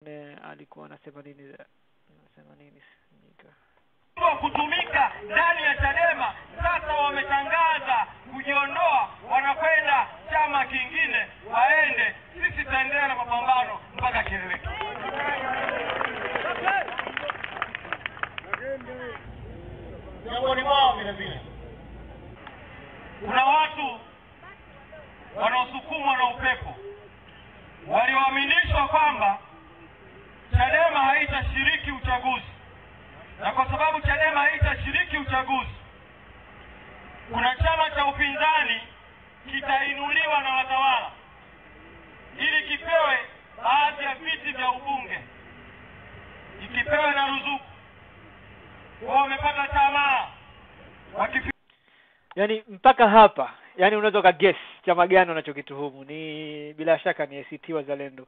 Ne, alikuwa anasema nini, anasema nini Mnyika? Kutumika ndani ya Chadema sasa wametangaza kujiondoa, wanakwenda chama kingine, waende. Sisi tutaendelea na mapambano mpaka kieleweke. Miongoni mwao vile vile kuna watu wanaosukumwa na upepo walioaminishwa kwamba Chadema haitashiriki uchaguzi, na kwa sababu Chadema haitashiriki uchaguzi, kuna chama cha upinzani kitainuliwa na watawala ili kipewe baadhi ya viti vya ubunge, ikipewe na ruzuku. Wao wamepata tamaa. Yaani mpaka hapa, yani unaweza ukaguess chama gani wanachokituhumu. Ni bila shaka ni ACT Wazalendo.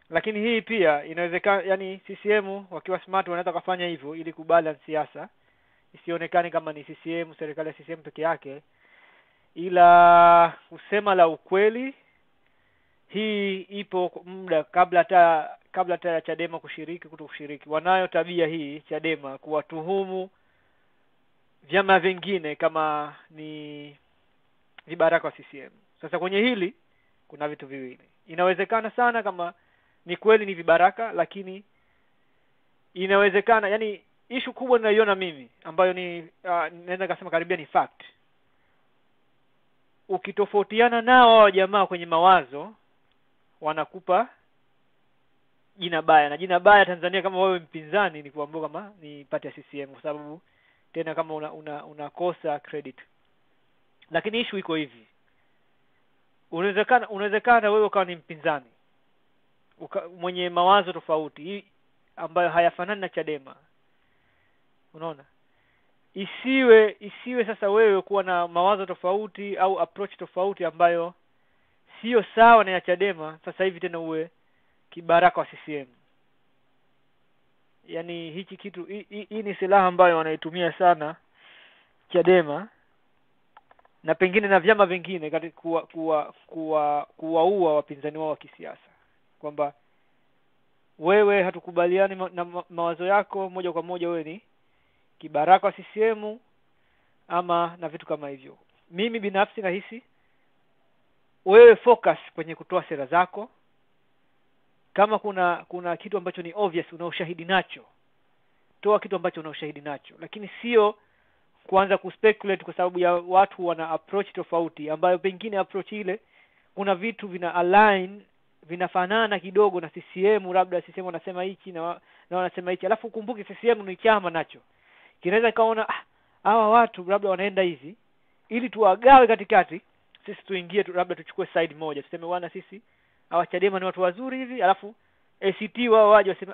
Lakini hii pia inawezekana, yani CCM wakiwa smart wanaweza kufanya hivyo ili kubalance siasa, isionekane kama ni CCM, serikali ya CCM peke yake. Ila kusema la ukweli, hii ipo muda kabla hata ya Chadema kushiriki kutokushiriki. Wanayo tabia hii Chadema kuwatuhumu vyama vingine kama ni vibaraka wa CCM. Sasa kwenye hili kuna vitu viwili. Inawezekana sana kama ni kweli ni vibaraka, lakini inawezekana, yani issue kubwa ninaiona mimi ambayo ni naweza kusema karibia ni fact. Ukitofautiana nao hao jamaa kwenye mawazo, wanakupa jina baya. Na jina baya Tanzania kama wewe mpinzani ni kuambiwa kama ni party ya CCM, kwa sababu tena kama unakosa credit. Lakini issue iko hivi. Unawezekana wewe ukawa ni mpinzani mwenye mawazo tofauti ambayo hayafanani na Chadema. Unaona? Isiwe sasa wewe kuwa na mawazo tofauti au approach tofauti ambayo sio sawa na ya Chadema, sasa hivi tena uwe kibaraka wa CCM. Yaani hichi kitu hii ni silaha ambayo wanaitumia sana Chadema na pengine na vyama vingine katika kuwaua wapinzani wao wa kisiasa, kwamba wewe hatukubaliani na mawazo yako, moja kwa moja wewe ni kibaraka wa CCM ama na vitu kama hivyo. Mimi binafsi nahisi wewe focus kwenye kutoa sera zako. Kama kuna kitu ambacho ni obvious una ushahidi nacho, toa kitu ambacho una ushahidi nacho, lakini sio kuanza kuspeculate kwa sababu ya watu wana approach tofauti ambayo pengine approach ile kuna vitu vina align, vinafanana kidogo na CCM, labda CCM wanasema hichi na wanasema hichi. Alafu ukumbuke CCM ni chama nacho kinaweza kaona hawa watu labda wanaenda hivi, ili tuwagawe katikati, sisi tuingie tu, labda tuchukue side moja, tuseme wana sisi hawa Chadema ni watu wazuri hivi, alafu ACT wao waje waseme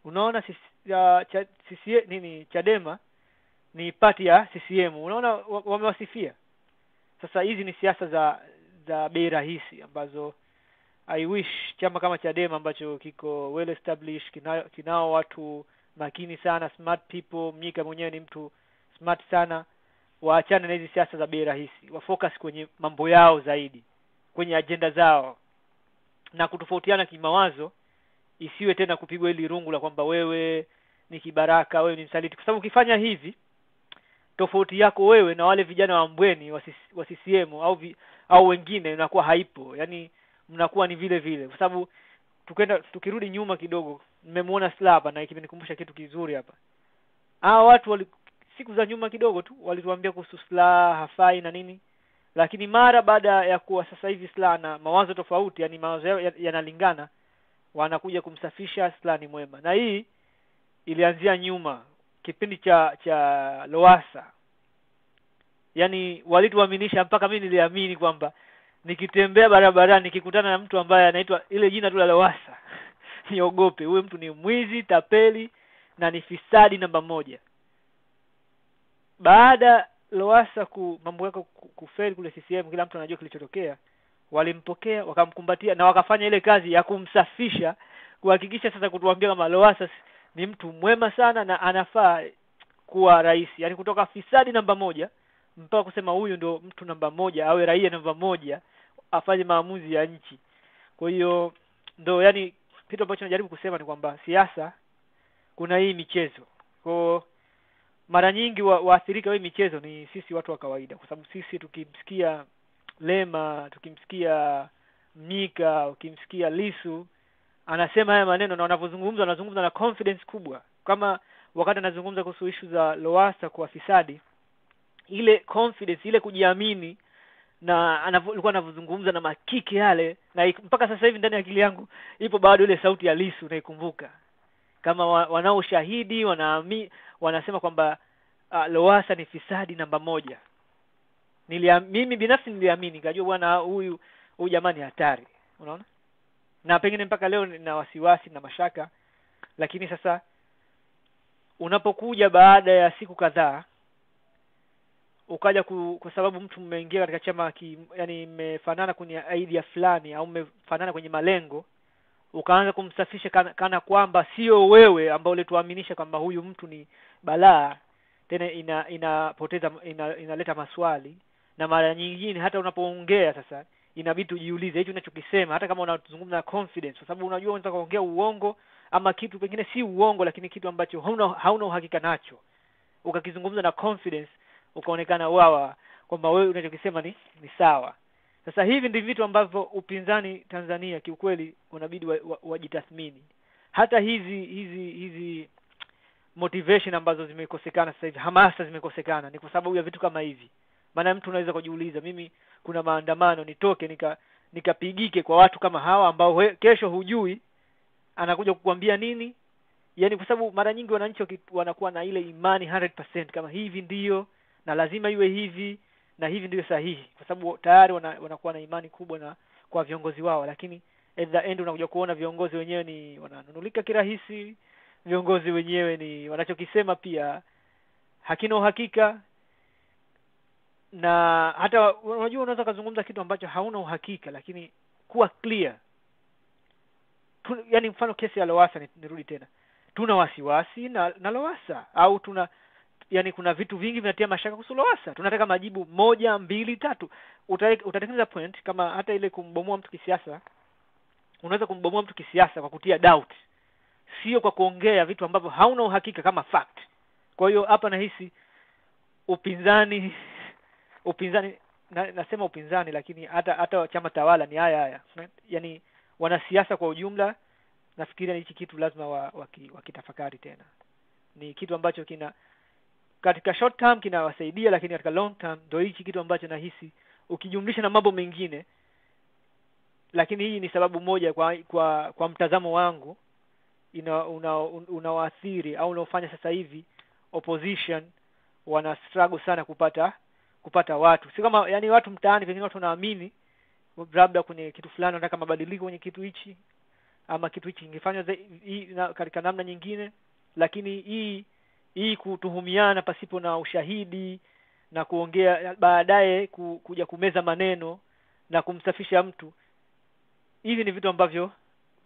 unaona sisi nini Chadema ni party ya CCM, unaona wamewasifia. Sasa hizi ni siasa za bei rahisi ambazo I wish chama kama Chadema ambacho kiko well established, kinao watu makini sana, smart people, Mnyika mwenyewe ni mtu smart sana, waachane na hizi siasa za bei rahisi, wa focus kwenye mambo yao zaidi, kwenye agenda zao, na kutofautiana kimawazo isiwe tena kupigwa ili rungu la kwamba wewe ni kibaraka, wewe ni msaliti. Kwa sababu ukifanya hivi, tofauti yako wewe na wale vijana wa Mbweni wa CCM au wengine inakuwa haipo. Yaani mnakuwa ni vile vile. Kwa sababu tukirudi nyuma kidogo, nimemuona Slaa hapa na imenikumbusha kitu kizuri hapa. Hawa watu siku za nyuma kidogo tu walituambia kuhusu Slaa hafai na nini, lakini mara baada ya kuwa sasa hivi Slaa na mawazo tofauti, yani mawazo yao yanalingana, wanakuja kumsafisha Slaa ni mwema. Na hii ilianzia nyuma kipindi cha Lowassa. Yaani walituaminisha mpaka mimi niliamini kwamba nikitembea barabarani nikikutana na mtu ambaye anaitwa ile jina tu la Lowassa niogope, huyo mtu ni mwizi, tapeli na ni fisadi namba moja. Baada Lowassa mambo yake kufeli kule CCM, kila mtu anajua kilichotokea, walimpokea wakamkumbatia na wakafanya ile kazi ya kumsafisha, kuhakikisha sasa kutuambia kama Lowassa ni mtu mwema sana na anafaa kuwa rais. Yaani kutoka fisadi namba moja mpaka kusema huyu ndo mtu namba moja, awe raia namba moja, afanye maamuzi ya nchi. Kwa hiyo ndo yani Kitu ambacho najaribu kusema ni kwamba siasa kuna hii michezo. Kwa mara nyingi waathirika wa hii michezo ni sisi watu wa kawaida, kwa sababu sisi tukimsikia Lema, tukimsikia Mnyika, ukimsikia Lissu anasema haya maneno na wanavyozungumza, wanazungumza na confidence kubwa. Kama wakati anazungumza kuhusu issue za Lowassa kwa fisadi, ile confidence, ile kujiamini na alikuwa anavyozungumza na makiki yale, na mpaka sasa hivi ndani ya akili yangu ipo bado ile sauti ya Lissu naikumbuka. Kama wanaoshahidi wanasema kwamba Lowassa ni fisadi namba 1. Mimi binafsi niliamini, nikajua bwana huyu jamani hatari, unaona? Na pengine mpaka leo nina wasiwasi na mashaka, lakini sasa unapokuja baada ya siku kadhaa ukaja kwa sababu mtu mmeingia katika chama yani mmefanana kwenye idea fulani au mmefanana kwenye malengo, ukaanza kumsafisha kana kwamba sio wewe ambao ulituaminisha kwamba huyu mtu ni balaa, tena inapoteza inaleta maswali. Na mara nyingine hata unapoongea sasa inabidi tujiulize hicho unachokisema, hata kama unazungumza na confidence, kwa sababu unajua unataka kuongea uongo ama kitu pengine si uongo, lakini kitu ambacho hauna uhakika nacho, ukakizungumza na confidence ukaonekana wawa kwamba wewe unachokisema ni sawa. Sasa hivi ndivyo vitu ambavyo upinzani Tanzania kiukweli unabidi wajitathmini. Hata hizi motivation ambazo zimekosekana sasa hivi, hamasa zimekosekana, ni kwa sababu ya vitu kama hivi. Maana mtu unaweza kujiuliza, mimi kuna maandamano nitoke nikapigike kwa watu kama hawa ambao kesho hujui anakuja kukuambia nini? Yaani kwa sababu mara nyingi wananchi wanakuwa na ile imani 100% kama hivi ndiyo na lazima iwe hivi na hivi ndiyo sahihi, kwa sababu tayari wanakuwa na imani kubwa na kwa viongozi wao. Lakini at the end unakuja kuona viongozi wenyewe ni wananunulika kirahisi, viongozi wenyewe ni wanachokisema pia hakina uhakika. Na hata unajua unaweza kuzungumza kitu ambacho hauna uhakika, lakini kuwa clear. Yaani mfano kesi ya Lowassa, nirudi tena, tuna wasiwasi na Lowassa, au tuna yani kuna vitu vingi vinatia mashaka kuhusu Lowassa, tunataka majibu 1, 2, 3. Utatengeneza point. Kama hata ile kumbomoa mtu kisiasa, unaweza kumbomoa mtu kisiasa kwa kutia doubt, sio kwa kuongea vitu ambavyo hauna uhakika kama fact. Kwa hiyo hapa nahisi upinzani nasema upinzani, lakini hata chama tawala ni haya. Yaani wanasiasa kwa ujumla, nafikiria hichi kitu lazima wakitafakari tena. Ni kitu ambacho kina katika short term kinawasaidia, lakini katika long term ndio hichi kitu ambacho nahisi ukijumlisha na mambo mengine. Lakini hii ni sababu moja kwa mtazamo wangu unawaathiri au unaofanya sasa hivi opposition wana struggle sana kupata watu. Si kama yani watu mtaani pengine watu wanaamini labda kwenye kitu fulani, wanataka mabadiliko kwenye kitu hichi ama kitu hichi ingefanywa katika namna nyingine, lakini hii kutuhumiana pasipo na ushahidi na kuongea baadaye kuja kumeza maneno na kumsafisha mtu, hivi ni vitu ambavyo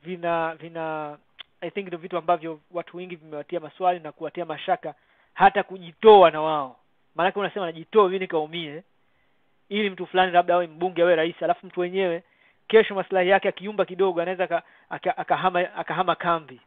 vina I think ndio vitu ambavyo watu wengi vimewatia maswali na kuwatia mashaka hata kujitoa na wao. Maana unasema najitoa mimi nikaumie ili mtu fulani labda awe mbunge awe rais, alafu mtu wenyewe kesho maslahi yake akiumba kidogo anaweza akahama kambi.